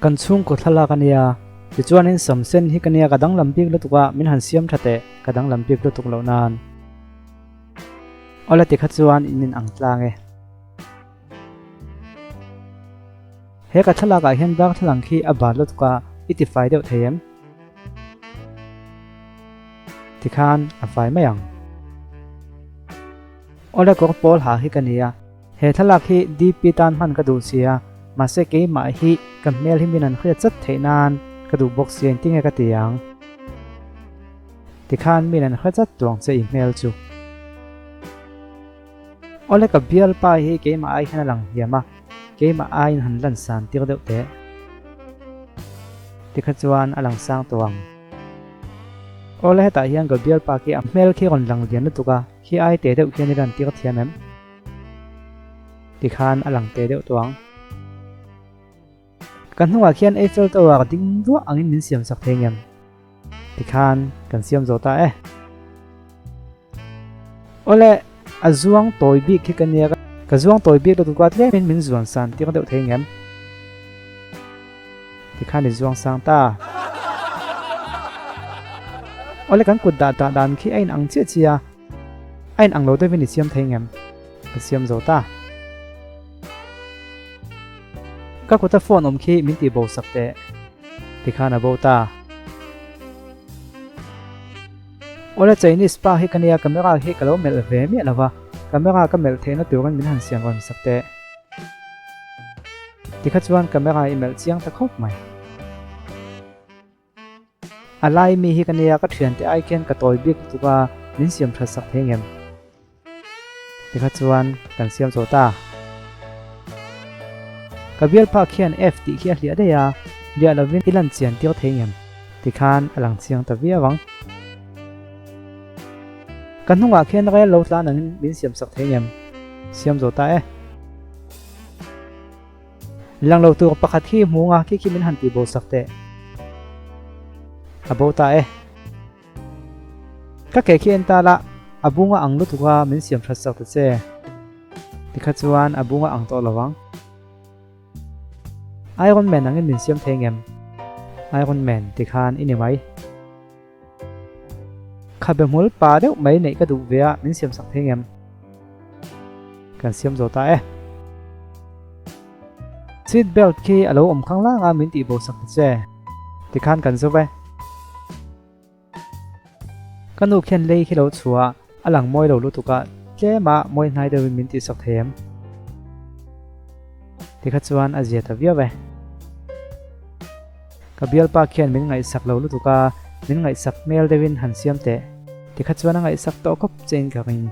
Kan chhungkaw thlalak a nia, tichuanin sam sen hi ka nia ka danglam bik lutuk a, min han siam tha teh, ka danglam bik lutuk loh nan. Awle tikha chuan in in ang tlang e. He ka thlalak ah hian darthlalang khi a bat lutuk a, i ti fai deuh thei em? Tikhan a fai mai ang. Awle kawr pawl ha hi ka nia. He thlalak hi DP tan hman ka duh sia, mahse keimah hi ka hmel hi min an hriat chat theih nan ka duh bawk sia engtinge ka ti ang? Tikhan min an hre chat tuang che i hmel chu. Awle ka bialpa hi keimah ai hian a lang hliam a, keimah aiin han lan san tir deuh teh. Tikha chuan a lang sang tawh ang. Awle hetah hian ka bialpa khi a hmel khi rawn lang lian lutuk a, khi ai teh deuh khian i lan tir thiam em? Tikhan a lang teh deuh tawh ang. Ka hnungah khian Eiffel Tower ding duah angin min siam sak thei ngem? Tikhan kan siam zo ta e. Awle, a zuang tawi bik hi ka nia, ka zuang tawi bik lutuk a tlemin min zuan san tir deuh thei ngem? Tikhan i zuang sang ta. Awle, kan kut dah dah dan khi a inang chiah chiah a, a inang lo deuhin i siam thei ngem? Ka siam zo ta. Ka kuta phone awm khi min tih bo sak teh. Tikhan a bo ta. Awle Chinese pa hi ka nia camera hi ka lo melh ve miah lo va, camera ka melh theihna turin min han siam rawn sak teh. Tikha chuan camera i melh chiang ta khawp mai. A lai mi hi ka nia ka thiante ai khian ka tawi bik lutuk a, min siam that sak thei ngem? Tikha chuan kan siam chaw ta. Ka bialpa khian F tih khi a hliah daih a, hliah lovin i lan chian tir thei ngem? Tikhan a lang chiang ta viau ang. Ka hnungah khian rel lo tlan angin min siam sak thei ngem? Siam zo ta e. Lang lo tur pakhat hi hmu nga khi khi min han tih bo sak teh. A bo ta e. Ka ke khi en ta la, a bunga ang lutuk a min siam that sak ta che. Tikha chuan a bunga ang tawh lo ang. Iron Man angin min siam thei ngem? Iron Man tikhan i ni mai. Khabe hmul pa deuh mai neih ka duh ve a, min siam sak thei ngem? Kan siam zo ta e. Seat belt khi a lo awm khang lang a min tih bo sak ta che. Tikhan kan zo ve. Ka nu khian lei khi lo chhuah a lang mawi lo lutuk a, tlem a mawi hnai deuhin min tih sak thei em? Tikha chuan a zia ta viau e. Ka bialpa khian min ngaihsak lo lutuk a, min ngaihsak hmel deuhin han siam teh. Tikha chuan a ngaihsak tawh khawp che in ka ring.